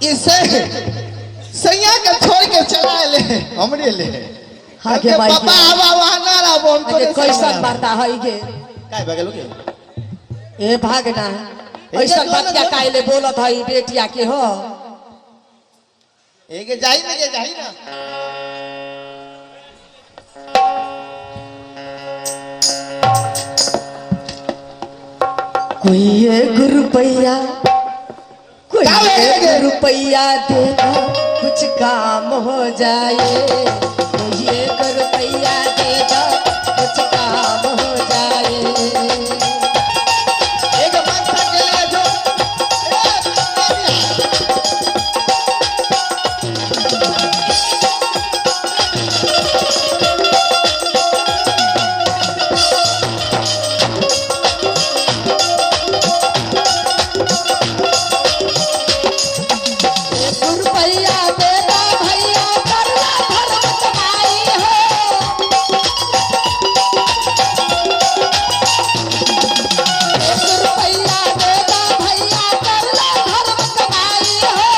इसे सैया के छोड़ के चला ले हमरे ले। हाँ के भाई। पापा आवा वहां ना रहो हम अरे तो कैसन वार्ता है गे? काय बगल के ए भागना, ऐसन बात क्या काहे ले बोलत है बेटिया के हो? एके जाई ना के जाई ना। कोई एक रुपया, कोई का भेल एक गे? रुपया दे दो कुछ काम हो जाए, कोई एक रुपया दे दो कुछ काम हो जाए। एक मनसा के लिए जो ए एक रुपया दे दो भैया करला धर्म कमाई हो। एक रुपया दे दो भैया करला धर्म कमाई हो।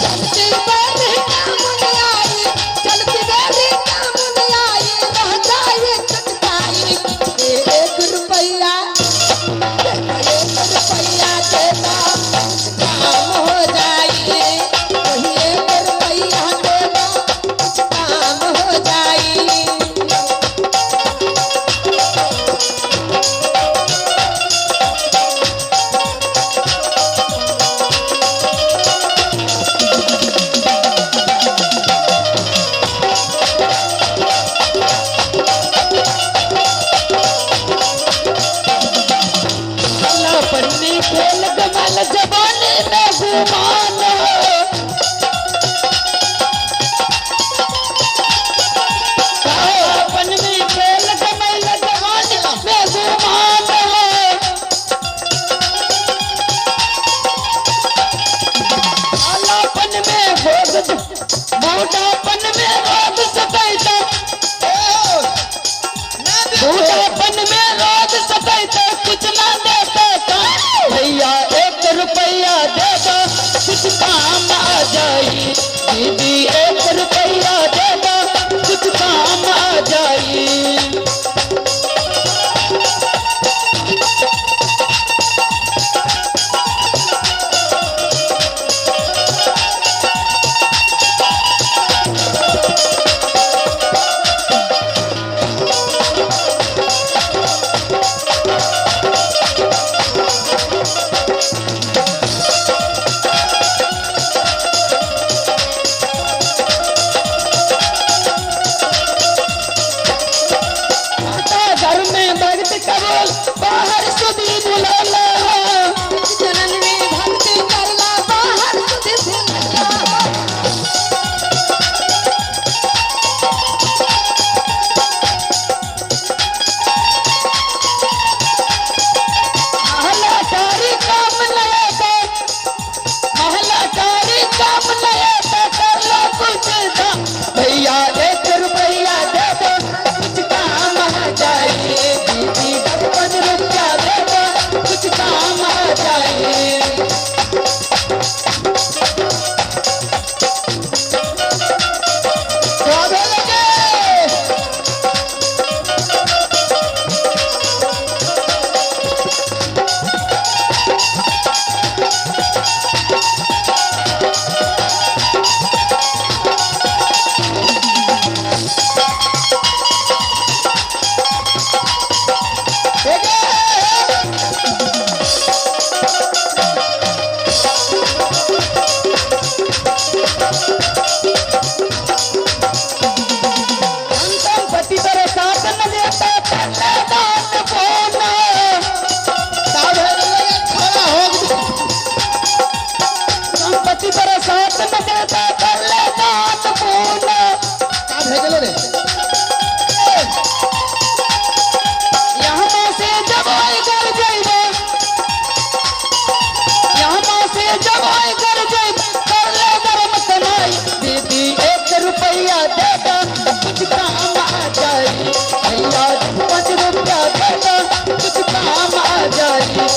चलती बेरी काम न आई, चलती बेरी काम न आई, रह जाए चटकाई। एक रुपया, एक रुपया दे दो कुछ काम हो जाए, वही एक रुपया दे दो कुछ काम हो जाए। पन्नी खेल गमल जवानी में गुमान पन्नी खेल गमल जवानी में गुमान कालापन में भोग, मोटापन में रोग सताइता, बूढ़ापन में रोग सताइता, कुछ ना देता का। भैया एक रुपया दे दो कुछ काम आ जाई, दीदी एक रुपया दे दो कुछ काम आ जाई। आता घर में भक्त कबूल, बाहर सुधी बुलाला। जनन में भक्ति करला बाहर सुधि भुलाला। महला कारी काम लया, महला कारी काम लया, कर लो कुछ दाम। भैया एक रुपया दे दो कुछ काम आ जाए, दीदी 10 रुपया दे दो कुछ काम आ जाए। का भेल गे? एके संपत्ति पर साथ न देता पहले दान फोन। का भेल गे? खड़ा हो गई। संपत्ति पर साथ न देता पहले दान फोन। का भेल रे? यहाँ से जब आई कर जाइबे, यहाँ से जब आई कर जाइबे, कर ले धर्म कमाई। दीदी एक रुपया दे दो कुछ काम आ जाए, भैया 5 रुपया दे दो कुछ काम आ जाए।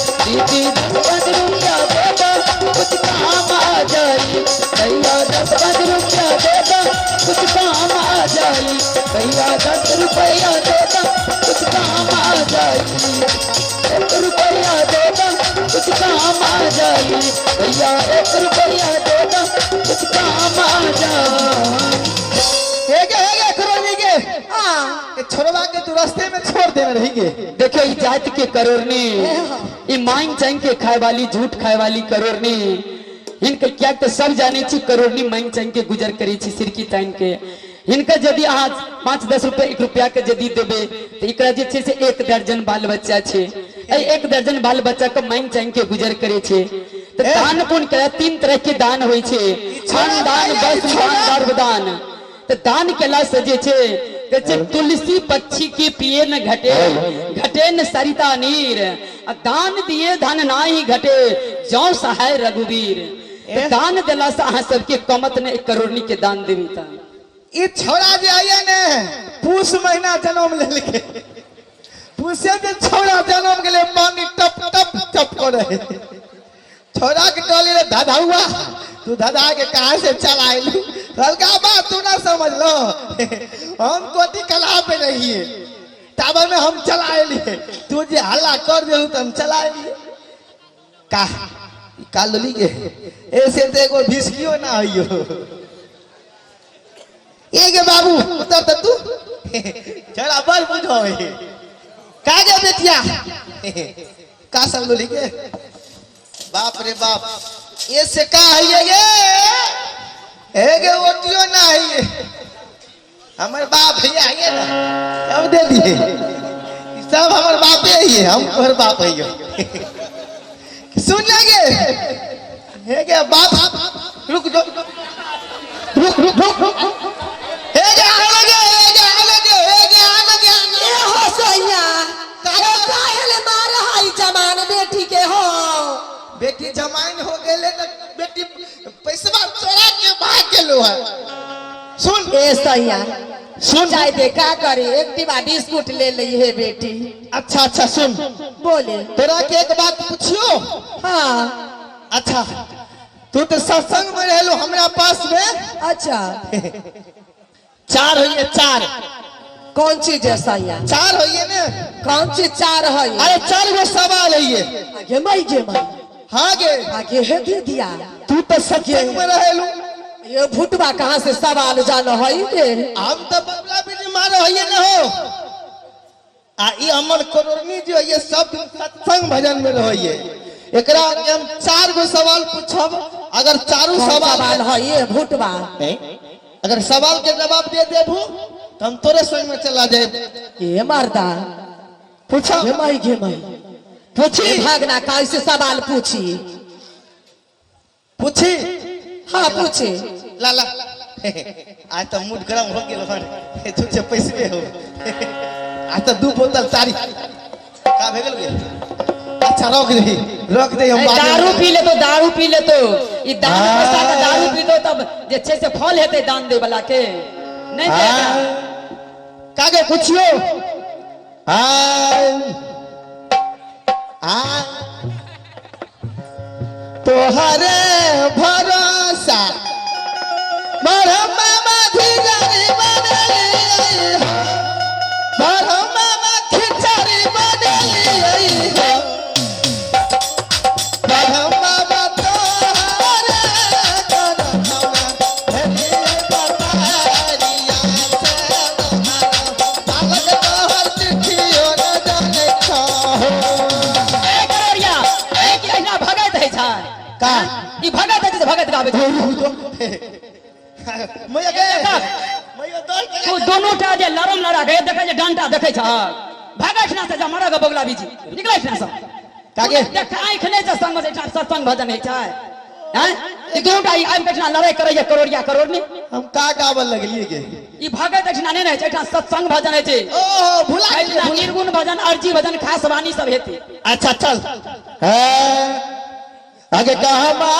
एक रुपया दे दो कुछ काम आ जाई, एक रुपया दे दो कुछ काम आ जाई, भैया एक रुपया दे दो कुछ काम आ जाई। हे गे हे गे करोनी के। हाँ। ए छोड़वा के तू रास्ते में छोड़ देने रही गे। देखियो ई जात के करोड़नी, ई मांग चांग के खाए वाली, झूठ खाए वाली करोड़नी। हिनकर क्या तो सब जाने छी करोड़नी मांग चांग के गुजर करी छी सिरकी तान के। हिनकर यदि अहाँ 5-10 रुपया 1 रुपया के यदि देबे तो एकरा जे छै से 1 दर्जन बाल बच्चा छै, एहि 1 दर्जन बाल बच्चा के मांग चांग के गुजर करे छै। तो दान पुण्य के 3 तरह के दान होइ छै, अन्न दान, वस्त्र दान, गर्भ दान। तो दान केला से जे छै कहै छै तुलसी पक्षी के पिए न घटे, घटे न सरिता नीर, आ दान दिए धन नाही घटे जौ सहाय रघुवीर। तो दान देला से अहाँ सबके कमत ने 1 करोड़नी के दान देबी त। ई छोड़ा जे आइए ने पूस महीना जन्म लेलके, पूसे जे छोड़ा जन्म गेले पानी टप टप टप करे। छोड़ा के कहली रे धधाउआ तू धधा के कहाँ से चल आयलू? कहलका बात तू ना समझ लो, हम कोटी कला पे रहिए ताबे में हम चला आयलिए, तू जे हल्ला कर देहू तो हम चला आयलिए। का का लोली के ऐसे तो एगो भिसकियो ना होइयो। एगे बाबू उतर त तू जरा बड़ बुझो है का गे बेटिया का सब लोली के? बाप रे बाप ऐसे का है ये एगे ओटियो ना है हमर बाप भैया है ना सब दे दिए, सब हमर बापे है, हम तोहर बाप है। सुन लगे हे गे बाप रुक जो रुक रुक रुक हे गे आ लगे हे गे आ लगे हे गे आ लगे। ए हो सैया ए काहे ले मार हाई जमान बेटी के हो? बेटी जमाइन हो गेले त बेटी पैसवा चोरा के भाग गेलो है। सुन ए सैया सुन चाय दे का करी, एक डिब्बा बिस्कुट ले ली है बेटी। अच्छा अच्छा सुन बोले तोरा के एक बात पूछियो? हाँ। अच्छा तू तो सत्संग में रहलो हमरा पास में। अच्छा 4 होइए 4। कौन चीज है सैया? 4 होइए ने। कौन चीज 4 है? अरे 4 गो सवाल होइए। आगे मई गे मई। हाँ गे। आगे है दे दिया। तू तो सत्संग में रहलू। ये भुटवा कहाँ से सवाल जानो है गे? हम तो बबला बिजली मारो होइए न हो। आ ई हमर करोड़नी जो है सब दिन सत्संग भजन में रहिए। एकरा के हम 4 गो सवाल पूछब, अगर चारू कौन सवाल सवाल है ये भुटवा? नहीं, अगर सवाल के जवाब दे देबू तो हम तोरे संग में चला जाए। ये मर्दा पूछो। ये माई गे माई। पूछी। ये भागना कैसे सवाल पूछी? पूछी। हाँ पूछी। ला ला आज तो मूड गरम हो गेल हन, छुछे पैसे हो। आज तो 2 बोतल तारी का भे गेल गे? अच्छा रोक दे रोक दे हम बाद में दारू पी ले तो दारू पी ले तो ई दान हाँ। पैसा के दारू पी दो तब जे छै से फल हेतै दान दे वाला के नहीं देगा। कागे पूछियो? हाँ। हाँ। तोहरे भरोसा बरहमा खिचड़ी बनली हो, बरहमा खिचड़ी बनली हो, बरहमा तोहरे करनमा भेली बतारिया से बालक तोहर चिट्ठियो न जानै छहो। ए करोड़िया, ए कि अहिना भगत है छै? का? ई भगत है छै, भगत गाबै छै। मैया गे, मैया दौड़ के तू दोनों टा जे लड़म लड़ा के देखै छै, डंटा देखै छ। भागै छै ना से जा मरग बगला बीजी। निकलै छै ना सब। कागे? देख आँखि नहि छै संग में, सत्संग भजन होइ छै। हैं? ई दोनों टा ई आबि के एहिठिना लड़ाई करैया करोड़िया करोड़नी। हम का गाबऽ लगलियै गे? ई भगत एहिठिना नहि ने होइ छै, एहिठिना सत्संग भजन होइ छै। ओहो, भुला गेलियै, एहिठिना भुला। निर्गुण भजन, अर्जी भजन, खास वाणी सब हेतै। अच्छा चल। हैं? आगे कहमा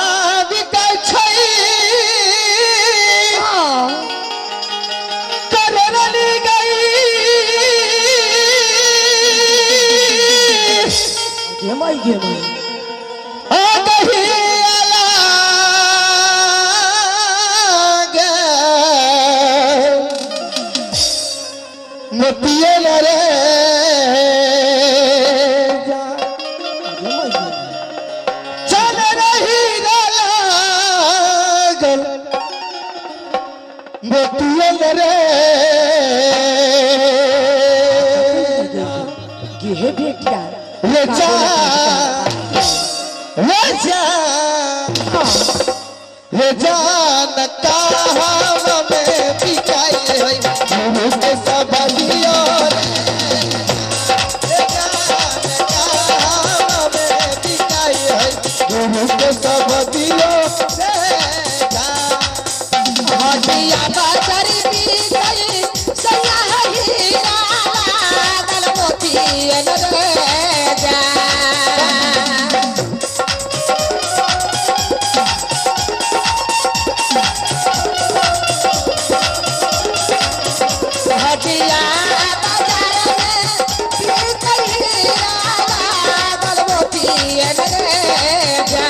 बिकै छै। हाँ। करोड़नी गई। गे माई गे माई। आ गही अलग। बेटिया। रे जा, रे जा, रे जान कहाँ में बिकाई होई गुरु के सबदियो रे। रे जान कहाँ में बिकाई होई गुरु के सबदियो रे जान। हटिया बाजार बिकई सैया हीरा लागल मोतियन रे जा। हटिया बाजार में बिकई हीरा लागल मोतियन रे जा।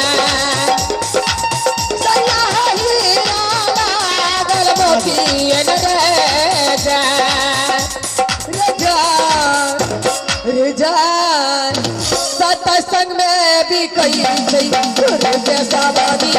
सैया हीरा लागल मोतियन रे जा। रे जान, रे जान, सत्संग में भी कई छै गुरु के सवारी।